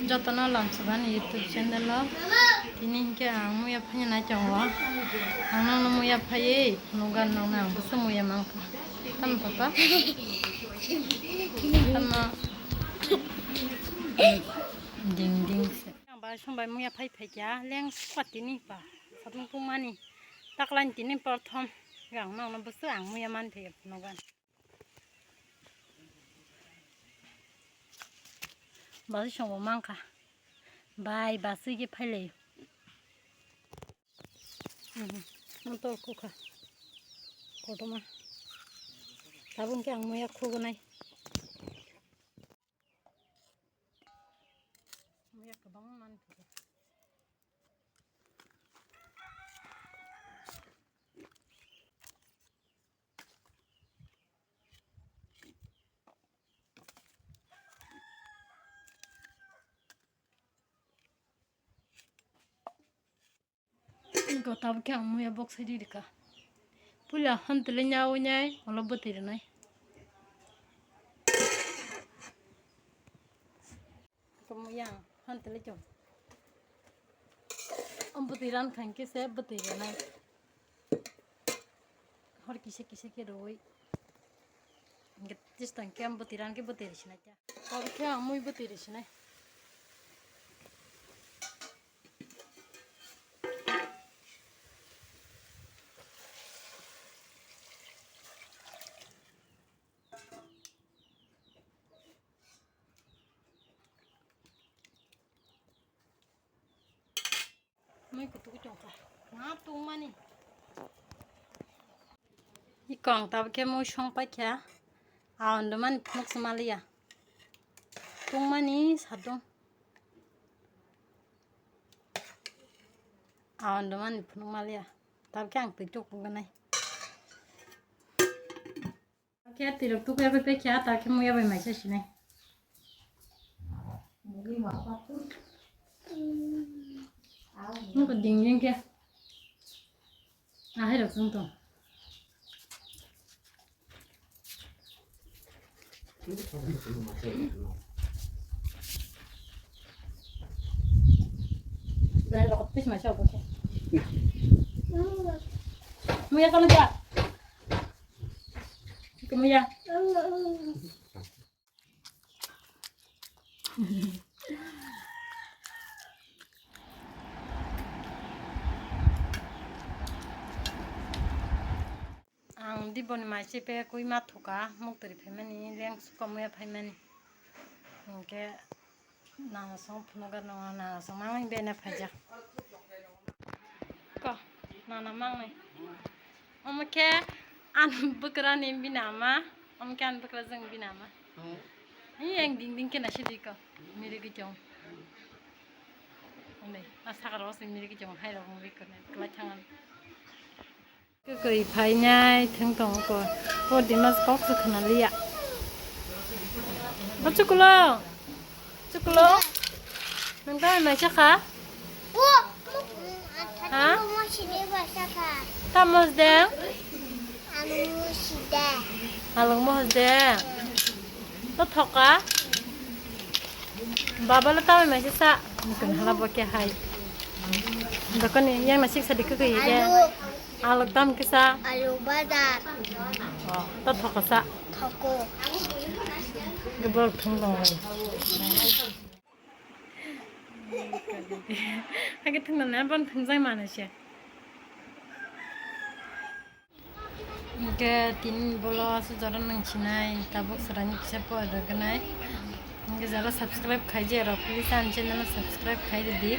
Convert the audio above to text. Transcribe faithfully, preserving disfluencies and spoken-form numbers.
Jotono lamsukani YouTube channel o. Tini hinkhe ang muya phaiya nai tongo. Ang nokno muya phaiwi phunukgani nokno ang bwswk muya mankha. Tamo papa? Tamo? Ding ding se. Ang bai song bai muya phai phaikha leng sukha tini pa. Satung tungmani. Taklaini tini prothom. Ang nokno bwswk ang muya man phaiya phunukgani. Basui songbo mankha. Bai, basui khe phailaio. Mhm. Motor kukha. Kotorma. Tabuk khe ang muya khugnai. Muya kwbangma manthokha. Tabuk khe ang muya bok sai rikha. Puila hantele nyawi nyai, ulo bwtwi rwnai. Tamo yang, han tele chong. Om bwtwi ran khan khe se bwtwi rwnai. Hor kisa kisa khe rwui. Hingkhe tistang khe om bwtwi ran khe bwtwi rwsinai khe. Hor khe ang mui bwtwi rwsinai. Mui kutuk chongkha. Na tungmani. Ikong tabuk khe mui song paikha. Aondo mani phunuk se maliya. Tungmani sadung. Aondo mani phunuk maliya. Tabuk khe ang twi chuk wngnai. Khe tirok tuku yabai pai khe ata khe mui yabai maisa sinai. Nungkha ding ding khe. Ahai rok sung tong. Dai rok pis maisa obo khe. Mui ya kono ja. Kumuya. Ang diboni mai chepe kui ma thuka, muktwrwi phaimani, leng suka muya phaimani. Hingke nana song phunugo nongo, nana song mangni bene phaijak. Ko, nana mangnai. Omo khe ani bwkrani bini ama, omo khe ani bwkra jwng bini ama. Hmm. Hi, yang ding ding khe naisidi ko, mirigwi chong. Onde, a sakaro se mirigwi chong, hairok mirigwi kwlai thangani. Kwkwi phainai thwng tongo ko. Podimas kok se khwnaliya. O chukulo. Chukulo. Nwng tamni maisa kha? Ha? Tamo de? Along mo de. To thoka. Baba lo tamni maisa sa. Nukun hala bo khe hai. Dokoni yang nasik sadi kwkwi ye. Alu. Alok dam kisa. Alu bazar. Oh, to thokasa. Thoko. Gibor thung dong. Hake thung dong, ban thung jai mana se. Hingke tini bolo asuk jora nang sinai, tabuk srani kisa po rwgwnai. Hingke jara subscribe khai je rok, please ani channel subscribe khai rwdi.